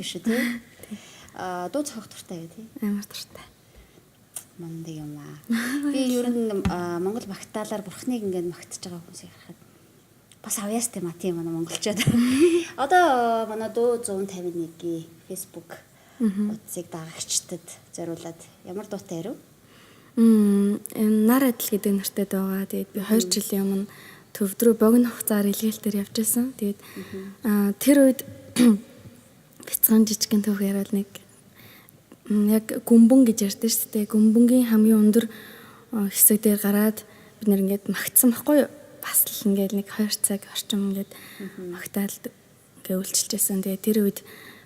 биш үү тий? Аа, дуу зохиох дуртай юу тий? Амар дуртай. Мундаг юм аа. Би ер нь Монгол магтаалаар бурхныг ингээд магтаж байгаа хүмүүсийг харахад бас авьяастай юм а тийм манай монголчууд. Одоо манай дуу 151-ийн Facebook утсыг дагагчдад зориулаад ямар дуутай ярив? Энэ нар адил гэдэг нэртэй дуу байгаа. Тэгээд би 2 жилийн өмнө төвд рүү богино хугацаар илгээлтээр явж байсан. Тэгээд тэр үед бяцхан жижигэн түүх яриад нэг яг гүмбэн гэж ярьдэн шүү дээ. Гүмбэнгийн хамгийн өндөр хэсэг дээр гараад бид нэр ингээд магтсан байхгүй юу? Бас л ингээд нэг 2 цаг орчим ингээд магтаал ингээд үйлчилжсэн. Тэгээд тэр үед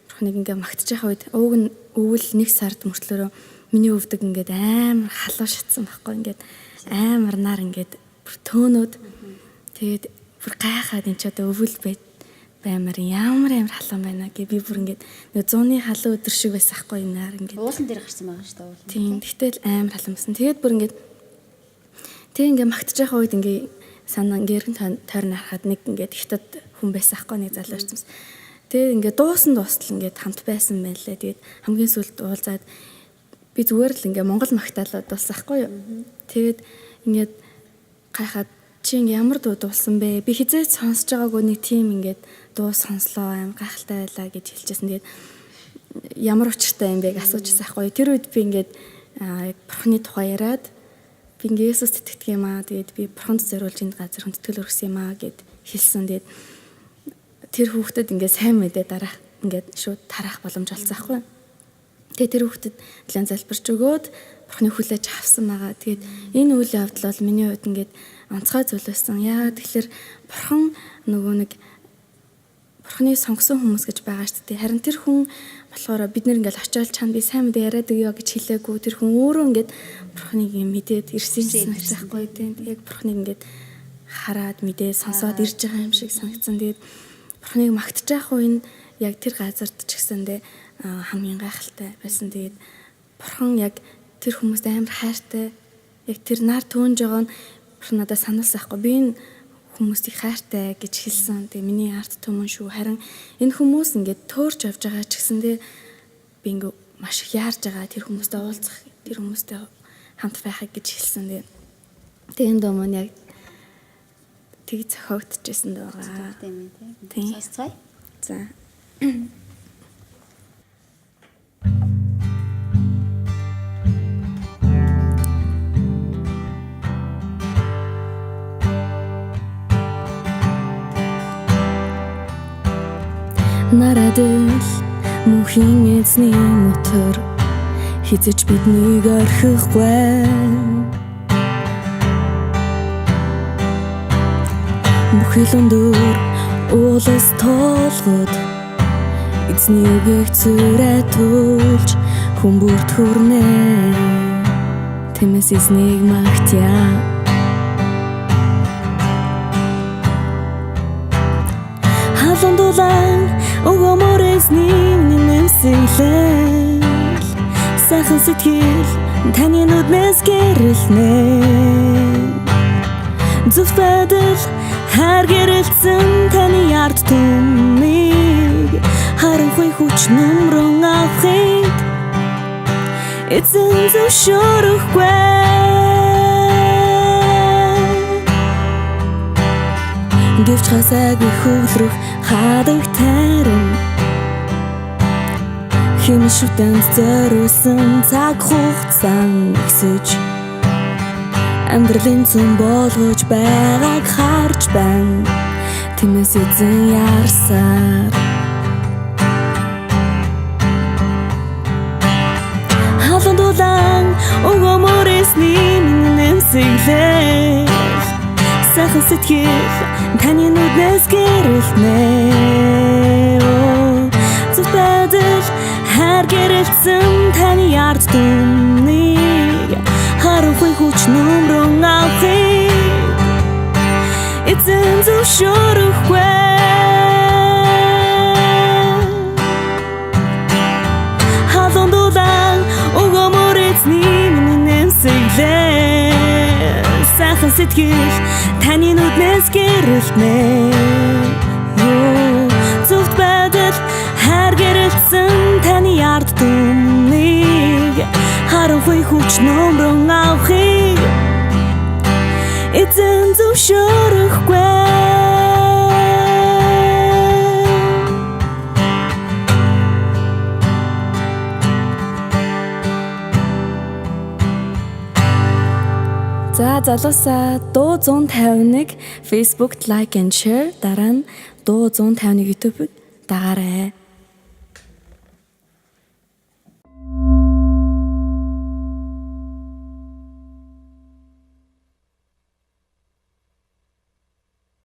бурхныг ингээд магтаж байгаа үед ууг нь өвөл нэг сард мөртлөөрөө миний өвдөг ингээд амар халуун шатсан байхгүй ингээд амар нар ингээд бүр төөнөөд тэгээд бүр гайхаад энэ ч одоо өвөл баймар ямар амар халуун байна гэ би бүр ингээд нэг зууны халуун өдөр шиг байсан хгүй нар ингээд уулан дээр гарсан байгаа шүү дээ уулан. Тийм, тэгтэл амар халуун байсан. Тэгээд бүр ингээд тэг ингээд магтаж байгаа үед ингээд санаа ингээд эргэн тойрон харахад нэг ингээд хятад хүн байсан хгүй нэг залуу ирсэн. Тэгээд ингээд дуусан дуустал ингээд хамт байсан байлээ. Тэгээд хамгийн сүүлд уулзаад би зүгээр л ингээ Монгол магтаалаад дууссан хгүй юу. Тэгээд ингээд гайхаад чи ингээ ямар дуу дуулсан бэ? Би хизээч сонсож байгаагүй нэг тийм ингээд дуу сонслоо, аим гайхалтай байлаа гэж хэлчихсэн. Тэгээд ямар учиртай юм бэ гэж асуучихсан хгүй юу. Тэр үед би ингээд яг бурхны тухай яриад би ингээ Есүст итгэдэг юм аа. Тэгээд би бурханд зориулж энд газар хүндэтгэл өргөсөн юм аа гэд хэлсэн. Тэгээд тэр хүүхдэд ингээ сайн мэдээ дараах ингээд шууд тарах боломж олцсон хгүй юу. Тэгээд тэр хүүхдэд нэлээд залбирч өгөөд бурхны хүлээж авсан байгаа. Тэгээд энэ үйл явдал бол миний хувьд ингээд онцгой зүйл байсан. Яагаад тэгэхээр бурхан нөгөө нэг бурхны сонгосон хүмүүс гэж байгаа шүү дээ. Харин тэр хүн болохоор бид нэр ингээд очиод чанд би сайн мэдээ яриад өгье гэж хэлээгүй. Тэр хүн өөрөө ингээд бурхныг юм мэдээд ирсэн юм санагдсан байхгүй тийм. Яг бурхныг ингээд хараад мэдээ сонсоод ирж байгаа юм шиг санагдсан. Тэгээд бурхныг магтаж явах үе нь яг тэр газарт ч гэсэндээ хамгийн гайхалтай байсан. Тэгээд бурхан яг тэр хүмүүст амар хайртай. Яг тэр нар төөнж байгаа нь бурхан надад сануулсан байхгүй. Би энэ хүмүүст их хайртай гэж хэлсэн. Тэгээ миний ард түмэн шүү. Харин энэ хүмүүс ингээд төөрч явж байгаа ч гэсэндээ би ингээд маш их яарж байгаа тэр хүмүүстэй уулзах, тэр хүмүүстэй хамт байхыг гэж хэлсэн. Тэгээ энэ дуу маань яг тэг зохиогдчихсэн дуу байгаа. Тийм ээ тийм. Сонсцгоё. За. Нарадэл мөнхийн эзний мотор хизэж биднийг орхихгүй. Бүхэл өндөр уулас толгод эзний үгийг цүрэ төлж хүн бүрт хүрнэ. Тиймээс эзнийг магтъя. Халуун дулаан өгөөмөр эзний нэмсэглэл сайхан сэтгэл таны нүднээс гэрэлнэ. Зөв байдал хар гэрэлтсэн таны ард түмнийг харанхуй хүч нөмрөн авахыг эзэн зөвшөөрөхгүй. Гэвч хасаагүй хөглөрөх хадаг тайран хим шүтэнд зориулсан цаг хугацаан ихсэж амьдралын цөм болгож байгааг харж байна. Тиймээс эзэн ярсаар халуун дулаан өгөөмөр эзний минь нэмсэглэл сайхан сэтгэл таны нүднээс гэрэлтнэ. Зөв байдал хар гэрэлтсэн таны ард түмнийг харанхуй хүч нөмрөн авахыг эзэн зөвшөөрөхгүй. Халуун дулаан өгөөмөр эзний минь нэмсэглэл сайхан сэтгэл таны нүднээс гэрэлтнэ. Зөвхт байдал хар Гэрэлтсэн таны ард түмнийг харанхуй хүч нөмрөн авахыг эзэн зөвшөөрөхгүй. За залуусаа дуу 151 Facebook-т like and share, дараа нь дуу 151 YouTube-д дагаарай.